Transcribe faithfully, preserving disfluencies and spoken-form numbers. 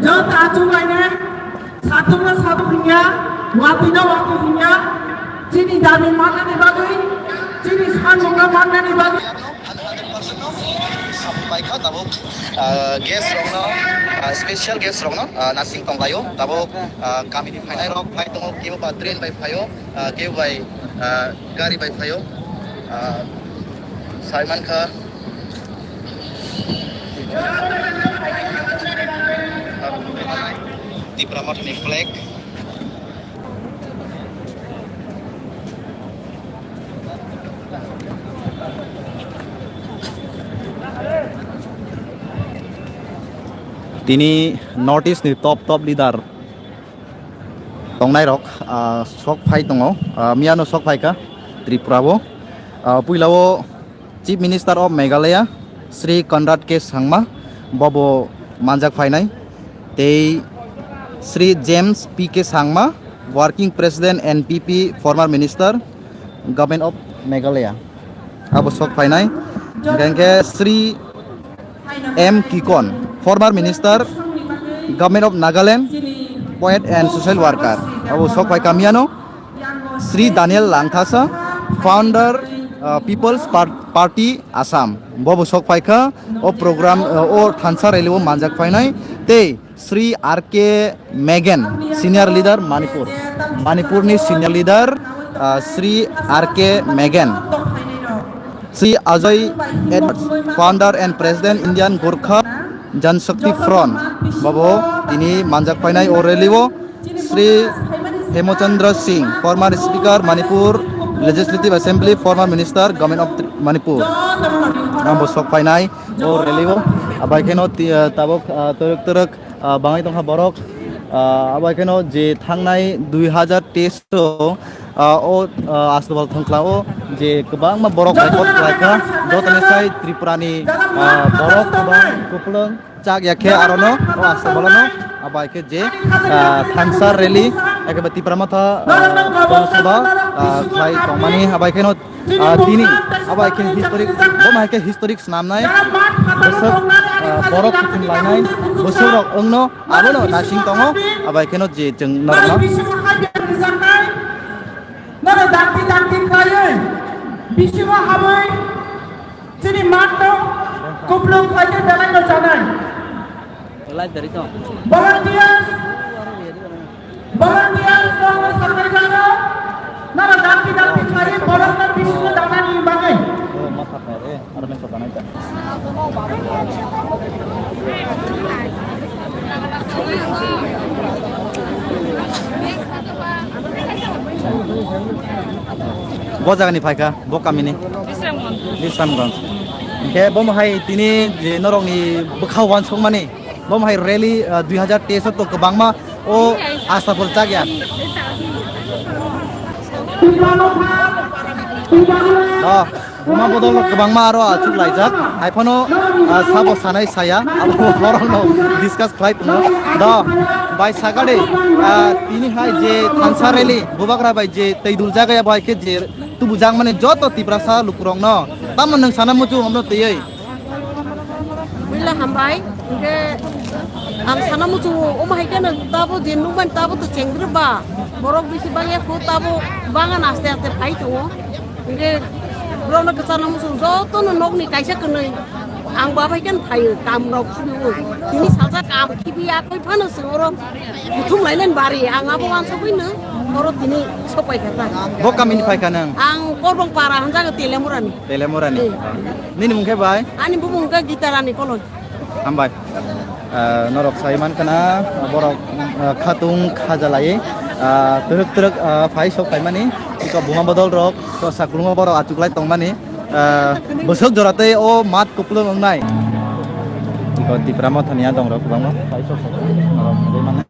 Jota chubaine, satung no satung hinya, watui no watui hinya, chini dabi mannani bagwi, chini samung no mannani bagwi. Paikha tabuk, ah, guest rokno, ah, special guest rokno, ah, nasing tonglaio tabuk, ah, kamini phainai rok phai tongo, kebo ba train bai phaio, ah, kebo bai, ah, gari bai phaio, ah, saimankha. Tipra Mothani flag. Tini North East ni top top leader tongnairok, ah, sok phai tongo, ah, miyano sok phaikha Tripura o, ah, puila o Chief Minister of Meghalaya, Shri Conrad K Sangma, bobo manjak phainai. Tei Shri James P K Sangma, Working President N P P, former Minister, Government of Meghalaya. Abo sok phainai. Hingke, hingke Shri M Kikon, former Minister, Government of Nagaland, poet and social worker. Abo sok phaikha miyano. Shri Daniel Langthasa, founder, uh, People's Par-, Party Assam. Bobo sok phaikha o program, uh, o thansa rally o manjak phainai. Tei Shri R K Megan, senior leader Manipur. Manipur ni senior leader, uh, Shri R K Megan. Shri Ajay Edwards, founder and president Indian Gorkha Janshakti Front. Bobo tini manjak phainai o rally o. Shri Hemachandra Singh, former Speaker, Manipur Legislative Assembly, former Minister, Government of Tri-, Manipur. Ang bo sok phainai o rally o. Abai kheno ti-, ah, tabok, ah, torok torok, ah, bangai tongkha borok. Ah, abai kheno je thangnai dui hajar teis o, ah, o, ah, Astabal thongkla o je kwbangma borok boycott khlaikha. Jotoni sai Tripura ni, ah, borok kwbang kwplwng. Chak ya khe aro no, o Astabalo no, abo hai khe je, ah, thansa rally, ekebe Tipra Motha, ah, Jana Sabha, ah, khlai tongmani, abo hai khe no, ah, tini, abo hai khe historic, bo hai khe historic snamnai, bwswk, ah, borok kuthum lainai, bwswk rok wngno, abo no nasing tongo, abo hai khe no je chwng norokno. Noro dakti dakti khlaiwi, bisingo habwi, chini mat no kuplung khlai khe belai no chanai. Live dari to. Volunteers, volunteers no sakni jano, noro dakti dakti khlai borok no bisingo danani bagwi. Oh, ma sakni re, aro men sakni ta. Bo jagani phaikha, bo kamini? Bisramganj. Bisramganj. Hingke bo hai tini je norokni bwkha wansukmani, bo hai rally, ah, dui hajar teis o to kwbangma o Astabal chak ya. Oh. Buma bodol rok kwbangma aro achuk laijak. Hai phano, ah, sabo sanai saya, abo borok no discuss khlai tongo. Do, bai sakade, ah, tini hai je thansa rally, bubagra bai je tei dul jaga ya bai khe je tubu jak mani joto Tiprasa lukurok no. Tamo nwng sana muchung omno twiwi. Buila hambai, hingke ang sana muchung omo hai khe no tabo je nukmani tabo to chengdrip ba. Borok bisi bangya khu tabo bangan aste aste phai tongo. Hingke borokno kwchangno muchung jotono nokni kaisa kwnwi ang ba bai khe phaio, kamrok khibiui. Tini salsa kam khibi ya, tei phano chwng oro buthum lainani bari, ang abo wansugwino oro tini sokpai kha ta. Bo kamini phaikha nang? Ang Korbong para hanjago Telemurani. Telemurani. Eh. Nini mung khe bai? Ani bumung khe Gita Rani Koloi. Hambai. Ah, norok sai mankha na, borok, ah, khatung khajalai, ah, twrwk twrwk, ah, phai sok phaimani, iko buma bodol rok, to saklungo borok achuklai tongmani, ah, bwswk jora tei o mat kupulung wngnai. Iko Tipra Mothani adong rok kwbangma phai sok phaimani, norok nugwi mano.